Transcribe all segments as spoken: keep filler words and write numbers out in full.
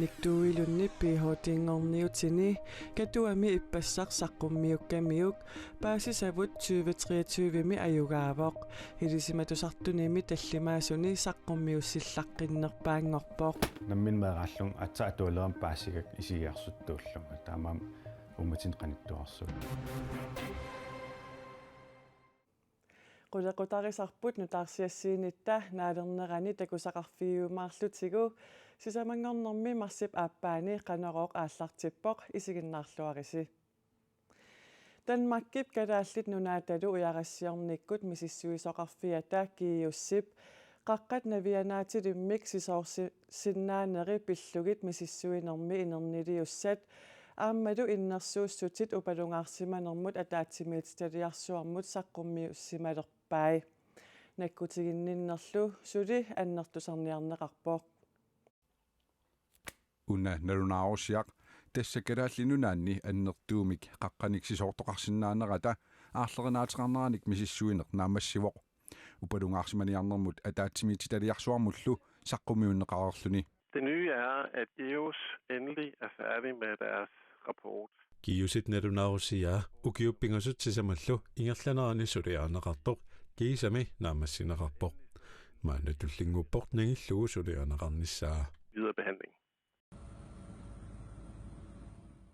Niktuuilunni P H D-nngorniutini Katuami ippassaq saqqummiukkamiuk paasisavut tyve treogtyve-mi ajugaavoq. Ilisimatusartunimi tallimaasuni saqqummiussillaqqinnerpaanngorpoq. Nammineq meeraallunga aatsaat atualerama paasigakku isigiarsuttuullunga. Taamaammat uummatinneq qanittuarsuuvoq. Qulequtarisarput nutaarsiassiinitta naalernerani takusaqarfigiumaarlutigu, sisamanngornermi marsip aappaani Qanorooq aallartippoq, isiginnaarluarisi. Danmarkip Kalaallit Nunaatalu ujarassiornikkut misissuisoqarfiata GEUS-ip qaqqat navianaatsilimmik sisoorsi- sinnaaneri pillugit misissuinermi inerniliussat aammalu innersuussutit upalungaarsimanermut ataatsimiititaliarsuarmut saqqummiussimalerpai. Nakkutiginninnerlu suli annertusarniarneqarpoq. Una nalunaarusiaq, tassa Kalaallit Nunaanni annertuumik qaqqanik sisoortoqarsinnaanerata aarlerinaateqarneranik misissuineq naammassivoq. Upalungaarsimaniarnermut ataatsimiititaliarsuarmullu saqqummiunneqareerluni. Det nye er, at GEUS endelig er færdig med deres rapport. GEUS-ip nalunaarusiaa ukiut pingasut sisamallu ingerlanerani suliarineqartoq kiisami naammassineqarpoq. Maanna tullinnguuppoq nangillugu suliarineqarnissaa. Videre behandling.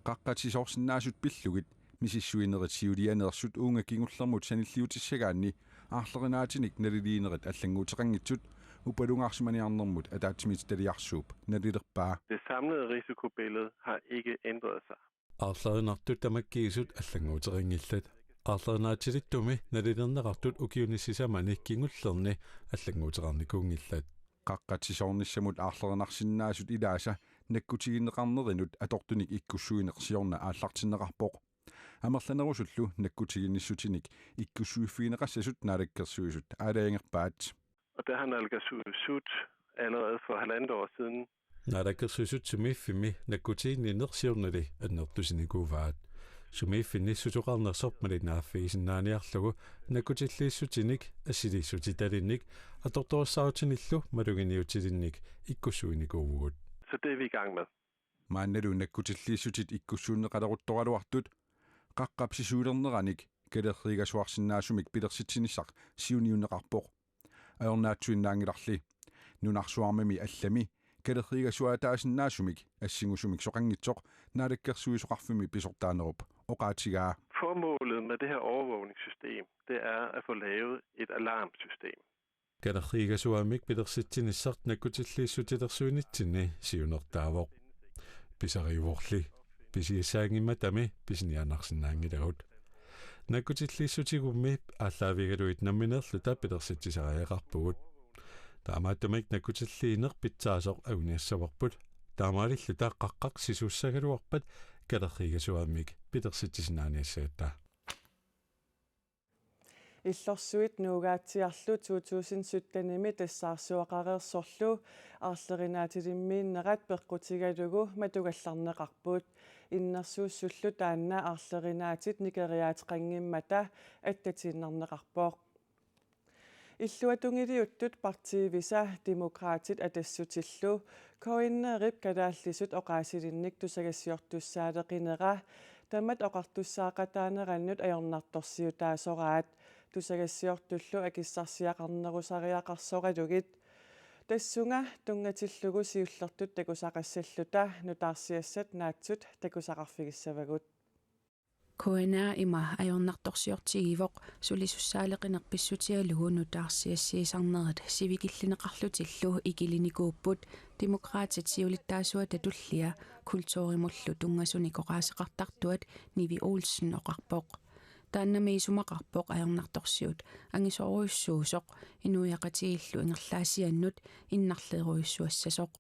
Qaqqat sisoorsinnaasut pillugit misissuinerit siulianeersut uunga kingullermut sanilliutissagaanni aarlerinaatsinik naliliinerit allannguuteqanngitsut upalungaarsimaniarnermut ataatsimiititaliarsuup nalilerpaa. Det samlede risikobillede har ikke ændret sig. Aarlerinartut tamakkiisut allannguuteqanngillat. Aarlerinaatsilittumi nalilerneqartut ukiuni sisamani kingullerni allannguuteqarnikuunngillat. Qaqqat sisoornissamut aarlerinarsinnaasut ilaasa nakkutigineqarnerinut atortunik ikkussuineq siorna aallartinneqarpoq. Amerlanerusullu nakkutiginnissutinik ikkussuiffigineqassasut Naalakkersuisut aalajangerpaat. Og der har Naalakkersuisut allerede for halvandet år siden. Naalakkersuisut sumiiffimmi nakkutiginninneq siornali annertusinikuuvaat. Sumiiffinni susoqarnersoq malinnaaffigisinnaaniarlugu nakkutilliissutinik, assiliissutitalinnik, atortorissaarutinillu maluginiutilinnik ikkussuinikuuvugut. Så det er vi i gang med. Maannalu nakkutilliissutit ikkussuunneqaleruttoraluartut qaqqap sisuulernerannik kalerriigasuarsinnaasumik pilersitsinissaq siunniunneqarpoq. Ajornaatsuinnaanngilarli. Nunarsuarmimi allami kalerriigasuataasinnaasumik assingusumik soqanngitsoq naalakkersuisoqarfimmi pisortaanerup oqaatigaa. Formålet med det her overvågningssystem, det er at få lavet et alarmsystem. Kalerriigasuammik pilersitsinissaq nakkutilliissutilersuinitsinni siunertaavoq. Pisariuvorli. Pisiassaanngimmatami pisiniaannarsinnaanngilagut. Nakkutilliissutigummi aallaavigalugit nammineerluta pilersitsisariaqarpugut. Taamaattumik nakkutilliineq pitsaasoq anguniassavarput. Taamaalilluta qaqqaq sisuussagaluarpat kalerriigasuammik pilersitsisinnaaniassagatta. Illorsuit Nuugaatsiarlu to tusind sytten-imi tassaarsuaqareersorlu aarlerinaatsilimmiinnerat peqqutigalugu matugallarneqarput. Innersuussullu taanna aarlerinaatit nikeriaateqanngimmata attatiinnarneqarpoq. Illuatungiliuttut partiivisa Demokraatit Atassutillu K N R-ip kalaallisut oqaasilinnik tusagassiortussaaleqinera tamat oqartussaaqataanerannut ajornartorsiutaasoraat, tusagassiortullu akissarsiaqarnerusariaqarsoralugit. Tassunga tunngatillugu siullertut takusaqassalluta nutaarsiassat naatsut takusaqarfigissavagut. K N R ima ajornartorsiortigivoq sulisussaaleqineq pissutigalugu nutaarsiassiisarnerit sivikillineqarlutillu ikilinikuupput. Demokraatit siulittaasuata tullia kulturimullu tunngasunik oqaaseqartartuat Nivi Olsen oqarpoq. Taannami isumaqarpoq ajornartorsiut angisoorujussuusoq inuiaqatigiillu ingerlaasiannut innarleerujussuassasoq.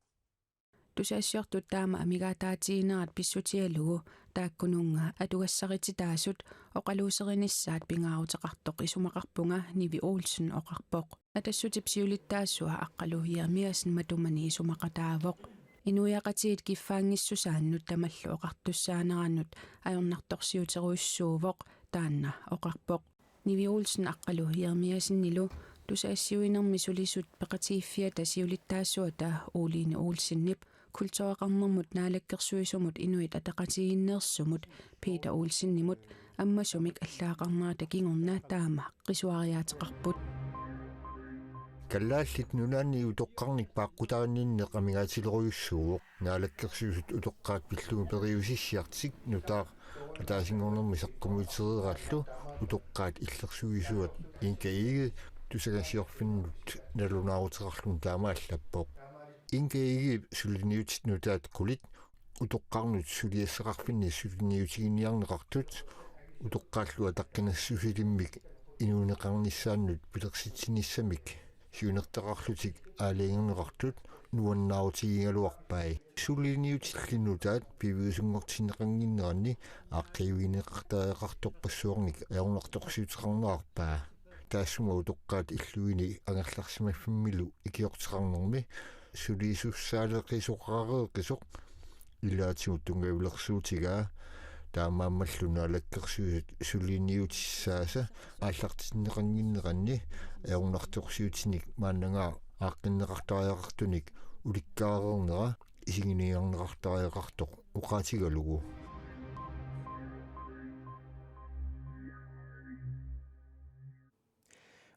Tusagassiortut taama amigaataatiginerat pissutigalugu taakkununnga atugassarititaasut oqaluuserinissaat pingaaruteqartoq isumaqarpunga, Nivi Olsen oqarpoq. Atassutip siulittaasua Aqqalu Jeremiassen matumani isumaqataavoq. Inuiaqatigiit kiffaanngissusaannut tamallu oqartussaanerannut ajornartorsiuterujussuuvoq, taanna oqarpoq. Nivi Olsen Aqqalu Jeremiassenilu tusagassiuinermi sulisut peqatigiiffiata siulittaasuata Oline Olsenip Kultureqarnermut Naalakkersuisumut Inuit Ataqatigiinneersumut Peter Olsenimut ammasumik allaaqarnerata kingorna taama qisuariaateqarput. Kalaallit Nunaanni utoqqarnik paaqqutaaninneq amigaatilerujussuuvoq. Naalakkersuisut utoqqaat pillugit periusissiartik nutaaq ataasinngornermi saqqummiutereerallu utoqqaat illersuisuat Inga Egede tusagassiorfinnut nalunaaruteqarluni taama allappoq. Inga Egedep suliniutit nutaat qulit utoqqarnut suliassaqarfinni suliniutiginiarneqartut utoqqaallu ataqqinassusilimmik inuuneqarnissaannut pilersitsinissamik siunertaqarlutik aalajangerneqartut nuannaarutigigaluarpai. Suliniutilli nutaat piviusunngortinneqannginneranni aaqqiivigineqartariaqartorpassuarnik ajornartorsiuteqarnerarpaa. Taassuma utoqqaat illugini angerlarsimaffimmilu ikiorteqarnermi sulisussaaleqisoqareeqisoq ilaatigut tunngavilersuutigaa. Taamaammallu Naalakkersuisut suliniutissaasa aallartinneqannginneranni ajornartorsiutinik maannangaaq aaqqinneqartariaqartunik ulikkaareernera isiginiarneqartariaqartoq oqaatigalugu.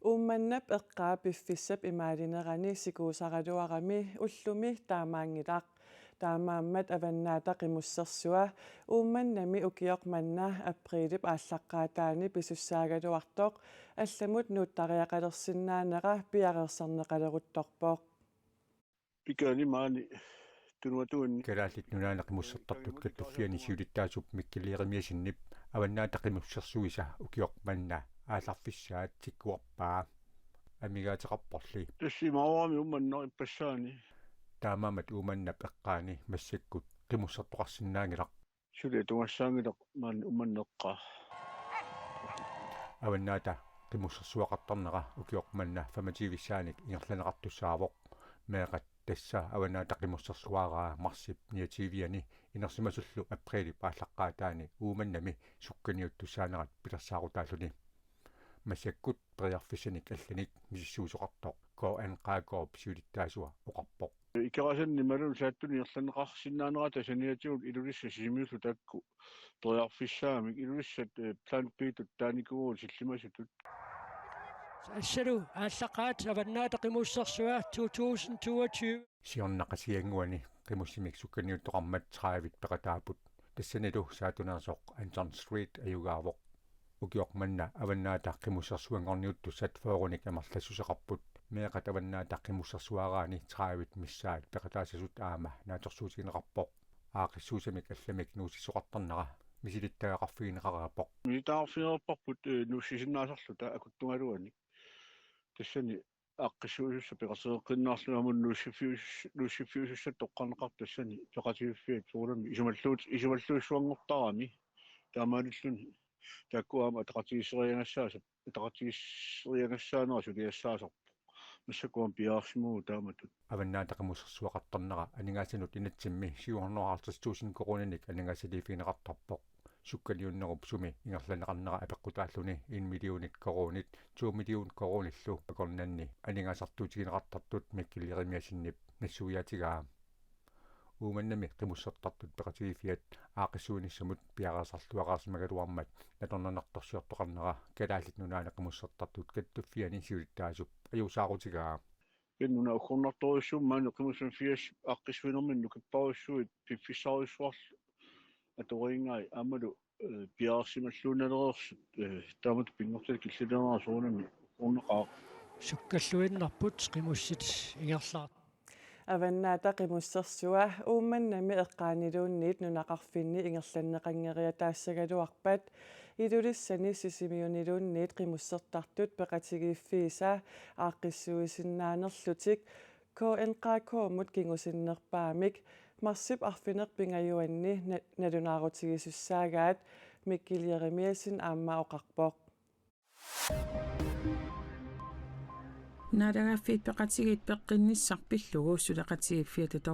Uummannap eqqaa piffissap imaalinerani sikuusaraluarami ullumi taamaanngilaq. Taamaammat Avannaata Qimussersua Uummannami ukioq manna apriilip aallaqqaataani pisussaagaluartoq allamut nuuttariaqalersinnaanera piareersarneqaleruttorpoq. Pikaani maani tunuatuanni. Kalaallit Nunaanni Qimussertartut Kattuffianni siulittaasup Mikkel Jeremiassenip Avannaata Qimussersuisa ukioq manna aallarfissaat tikkuarpaa. Amigaateqarporli. Tassa imaarami Uummannaq ippassaani. Taamaammat Uummannap eqqaani massakkut qimussertoqarsinnaanngilaq. Suli atugassaanngilaq maani Uummannap eqqaa. Avannaata Qimussersuaqartarnera ukioq manna femogtyvissaanik ingerlanneqartussaavoq. Meeqqat tassa Avannaata Qimussersuaraa marsip niogtyvianni inersimasullu apriilip aallaqqaataani Uummannami sukkaniuttussaanerat pilersaarutaalluni. Massakkut periarfissanik allanik misissuisoqartoq K N K K-p siulittaasua oqarpoq. Ikerasanni malun saattuni ingerlanneqarsinnaanerata saniatigut Ilulissat Sisimiullu taakku periarfissaamik. Ilulissat, eh, Plant B-tut taanikuuvugut sillimasutut. Assalu aallaqqaat Avannaata Qimussersua to tusind toogtyve. Siorna Qasigiannguani qimussimik sukkaniuttoqarmat tredive peqataapput. Tassanilu saattunersoq Anton Street ajugaavoq. Ukioq manna Avannaata Qimussersuanngorniuttussat fyrrenik amerlassuseqarput. Meeqqat Avannaata Qimussersuaraanni tredive missaat peqataassasut aamma naatsorsuutigineqarpoq. Aaqqissuussamik allamik nuussisoqartarnera misilittagaqarfigineqareerpoq. Misilittagaqarfigereerparput, eh, nuussisinnaasarluta akuttugaluanik. Tassani aaqqissuisussat peqatigeqqinnaarlugit aamma nuussiffius-, nuussiffiusussat toqqarneqartut tassani peqatigiiffiat soorunami isumalluut-, isumalluissuanngortarami taamaalilluni taakku aamma ataqatigiisseriagassaasut, ataqatigiisseriagassaanerat suliassaasarpoq. Massakkut aamma piareersimavugut taamatut. Avannaata Qimussersuaqartarnera aningaasanut inatsimmi syv hundrede og halvtreds tusind koruuninik aningaasaliiffigineqartarpoq. Sukkaniunnerup sumi ingerlanneqarnera apeqqutaalluni en millionit koruunit, to million koruunillu akornanni aningaasartuutigineqartartut Mikkel Jeremiassenip nassuiaatigaa. Uummannami qimussertartut peqatigiiffiat aaqqissuinissamut piareersarluaqarsimagaluarmat natornanartorsiortoqarnera Kalaallit Nunaanni Qimussertartut Kattuffianni siulittaasup ajuusaarutigaa. Pinnuna uggornartorujussuummat maani qimussamik firs aaqqissuinerminni nukipparujussuit piffissarujussuarlu atoriingai aammalu, eh, piareersimalluinnalereersut, eh, taamatut pinngortitaq killilernerat soorunami uggornaqaaq. Sukkalluinnarput qimussit ingerlaat. Avannaata Qimussersua Uummannami eqqaaniluunniit nunaqarfinni ingerlanneqanngeriataassagaluarpat Ilulissani Sisimiuniluunniit qimussertartut peqatigiiffiisa aaqqissuisinnaanerlutik K N K K-mut kingusinnerpaamik marsip arfineq-pingajuanni na-, nalunaarutigisussaagaa Mikkel Jeremiassen aamma oqarpoq. Naalagaaffiit Peqatigiit peqqinnissaq pillugu suleqatigiiffiata W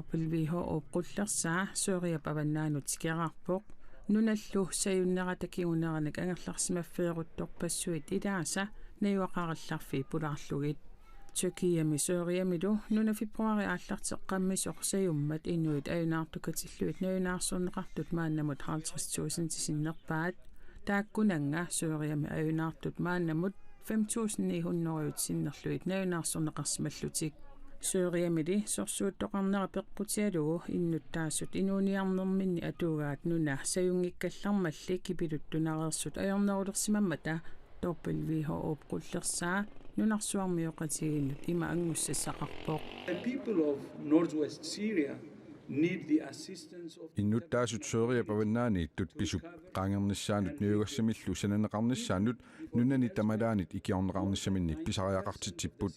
H O-p qullersaa Soriap avannaanut tikeraarpoq. Nunallu sajunnerata kinguneranik angerlarsimaffigeruttorpassuit ilaasa najugaqarallarfik pulaarlugit. Tyrkiami Syriamilu nuna februaari aallarteqqammisoq sajummat inuit ajunaartukatillugit nalunaarsorneqartut maannamut halvtreds tusind sinnerpaat. Taakkunannga Syriami ajunaartut maannamut fem tusind ni hundrede sinnerlugit nalunaarsorneqarsimallutik. Syriamili sorsuuttoqarnera peqqutigalugu innuttaasut inuuniarnerminni atugaat nuna sajunngikkallarmalli kipiluttunareersut ajornerulersimammata W H O-p qullersaa nunarsuarmioqatigiinnut ima anngussassaqarpoq. The people of northwest Syria need the assistance of Innuttaasut Syyriap avannaaniittut pisup qaangernissaanut niugassamillu sananeqarnissaannut nunani tamalaanit ikiorneqarnissaminnik pisariaqartitsipput.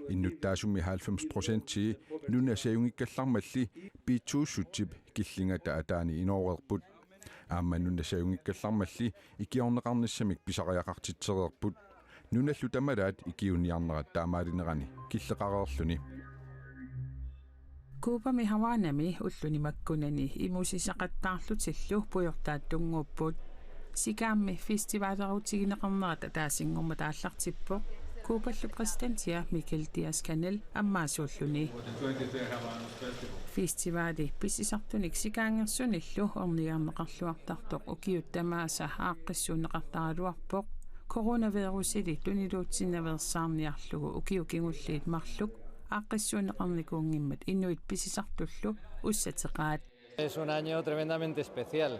Innuttaasummi halvfems procentii nuna sajunngikkallarmalli piitsuussutsip killingata ataani inooreerput. Aamma nuna sajunngikkallarmalli ikiorneqarnissamik pisariaqartitsereerput. Nunallu tamalaat ikiuiniarnerat taamaalinerani killeqareerluni. Cubami Havanami ulluni makkunani imusisaqattaarlutillu pujortaat tunnguupput. Sikaammi festivalerutigineqarnerat ataasinngormat aallartippoq. Cuballu præsidentia Miguel Díaz-Canel ammaasuulluni. Festivali pisisartunik sikaanngersunillu ornigarneqarluartartoq ukiut tamaasa aaqqissuunneqartaraluarpoq. Coronavirusili tuniluutsinnaveersaarniarlugu ukiut kingulliit marluk aaqqissuunneqarnikuunngimmat inuit pisisartullu ussateqaat. Es un año tremendamente especial.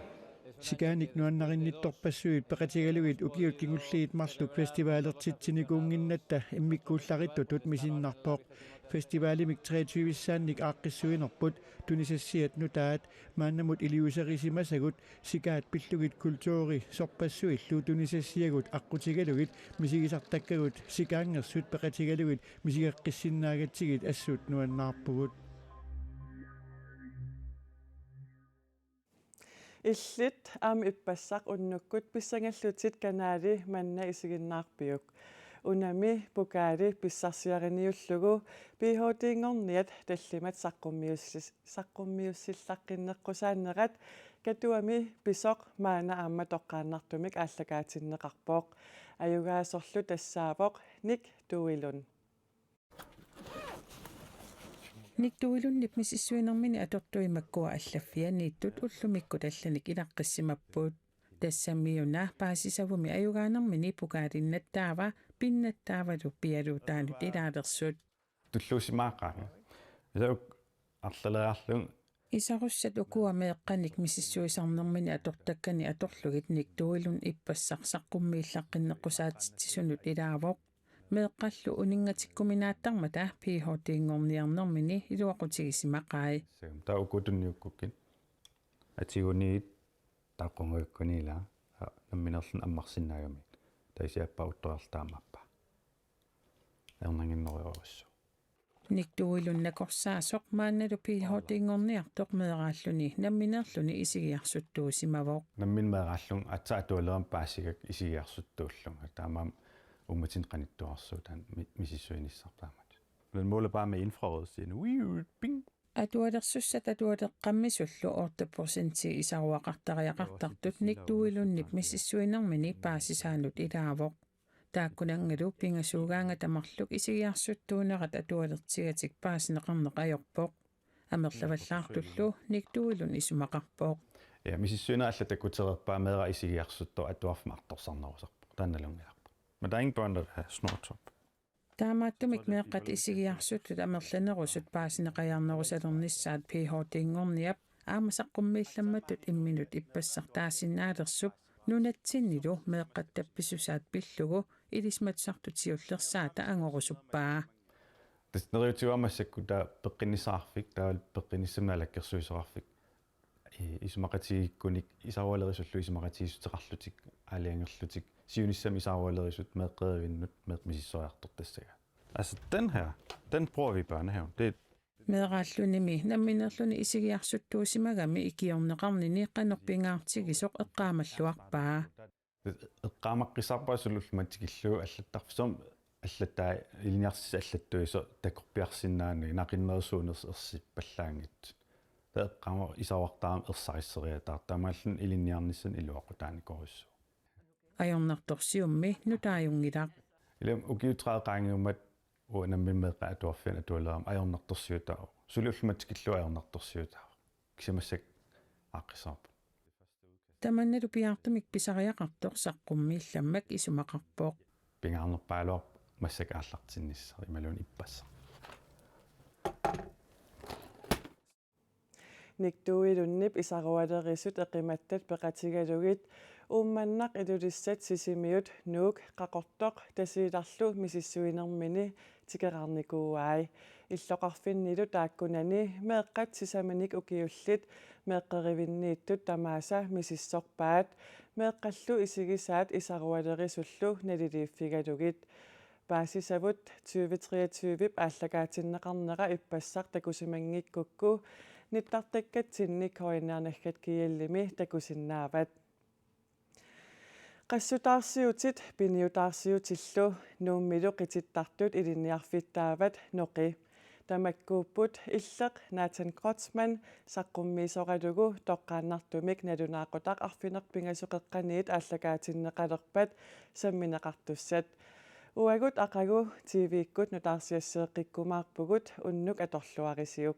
Sikaanik nuannarinnittorpassuit peqatigalugit ukiut kingulliit marluk festivalertitsinikuunnginnatta immikkuullarittutut misinnarpoq. Festivalimik treogtyve-ssaannik aaqqissuinerput tunisassiat nutaat maannamut iliuuserisimasagut sikaat pillugit kulturi sorpassuillu tunisassiagut aqqutigalugit misigisartakkagut sikaanngersut peqatigalugit misigeqqissinnaagatsigit assut nuannaarpugut. Illit aamma ippassaq unnukkut pissangallutit kanali manna isiginnaarpiuk? Unami pokali pissarsiariniullugu P H D-nngorniat tallimat saqqummiussis-, saqqummiussillaqqinneqqusaanerat Katuami pisoq maanna aamma toqqaannartumik aallakaatinneqarpoq. Ajugaasorlu tassaavoq Nick Duilund. Nick Duilundip misissuinermini atortui makkua allaffianiittut ullumikkut allanik ilaqqissimapput. Tassamiuna paasisavumi ajugaanermini pokalinnattaava pinnattaavalu pialuutaanut ilaalersut. Tulluusimaaqaanga. Isaruk arlaleriarlugu. Isarussat ukua meeqqanik misissuisarnermini atortakkani atorlugit Nick Duilund ippassaq saqqummiillaqqinneqqusaatitsisunut ilaavoq. Meeqqallu uninngatikkuminaattarmata P H D-nngorniarnermini iluaqutigisimaqai. Taava uku tunniukkukkit. Atiguniit taqqungakkuniila. Nammineerluni ammarsinnaagami. Taisiappa uttoriarlu taamappa. Ernanginnerujorussuu. Nick Duilund nakorsaasoq maannalu P H D-nngorniartoq meeraalluni nammineerluni isigiarsuttuusimavoq. Nammineq meeraallunga aatsaat atualerama paasigakku isigiarsuttuullunga. Taamaammat uummatinneq qanittuarsuuvoq taanna mi-, misissuinissaq taamatut. Men målet bare med infrarød scene. Wii, bing. Atualersussat atualeqqammisullu otte procenti isaruaqartariaqartartut Nick Duilundip misissuinermini paasisaanut ilaavoq. Taakkunanngalu pingasuugaangata marluk isigiarsuttuunerat atualertigatik paasineqarneq ajorpoq. Amerlavallaartullu Nick Duilund isumaqarpoq. Ja, misissuineq allat takutereerpaat meeraq isigiarsuttoq atuarfimmi artorsarnerusarpoq. Taanna nalunngilarput. Men der er ingen børn, der vil have snortop. Taamaattumik meeqqat isigiarsuttut amerlanerusut paasineqajaarnerusalernissaat P H D-nngorniap aamma saqqummiillammattut imminut ippassaq taasinnaalersut nunatsinnilu meeqqat tappisusaat pillugu ilisimatusartut siullersaata angorusuppaa. Tassa neriuutigaara massakkut taava peqqinnissaqarfik, taava peqqinnissaq naalakkersuisoqarfik. I-, isumaqatigiikkunik isarualerisullu isumaqatigiissuteqarlutik, aalajangerlutik, siunissami isarualerisut meeqqerivinnut meeqqat misissoriartortassagaat. Altså, den her, den bruger vi i børnehaven. Det Meeraallunimi nammineerluni isigiarsuttuusimagami ikiorneqarnini qanoq pingaartigisoq eqqaamalluarpaa. Eqqaamaqqissaarpara suli ulloq manna tikillugu allattarfissuarmi allattaa ilinniartitsisut allattuisoq takorpiarsinnaanagit naqinnerusuunersut ersippallaanngitsut. Taava eqqaamavoq isaruartaramik ersarisseriataartoq taamaalilluni ilinniarnissannut iluaqutaanikuusoq. Ajornartorsiormi nutaajunngilaq. Ilami ukiut tredive qaangiummat Uanga nammineq meeqqat atuarfianni atualerama ajornartorsiutaavoq. Suli ullumikkut tikillugu ajornartorsiutaavoq. Kisianni massakkut aaqqissavarput. Tamannalu piaartumik pisariaqartoq saqqummiillammak isumaqarpoq. Pingaarnerpaaluarpoq massakkut aallartinnissaq imaluunniit ippassaq. Niktuuilunnip isarualerisut eqimattat peqatigalugit Uummannaq, Ilulissat, Sisimiut, Nuuk, Qaqortoq Tasiilarlu misissuinermini tikeraarnikuuai. Illoqarfinnilu taakkunani meeqqat sisamanik ukiullit meeqqerivinniittut tamaasa misissorpaat, meeqqallu isigisaat isarualerisullu naliliiffigalugit. Paasisavut tyve treogtyve aallakaatinneqarnera ippassaq takusimanngikkukku nittartakkatsinni K N R naggat G L-imi takusinnaavat. Qassutaarsiutit piniutaarsiutillu Nuummilu qitittartut ilinniarfittaavat Noqi. Tamakkuupput Illeq Nathan Kreutzmann saqqummiisoralugu toqqaannartumik nalunaaqutaq arfineq-pingasoqeqqaniit aallakaatinneqalerpat sammineqartussat. Uagut aqagu T V-kkut nutaarsiasseeqqikkumaarpugut, unnuk atorluarisiuk.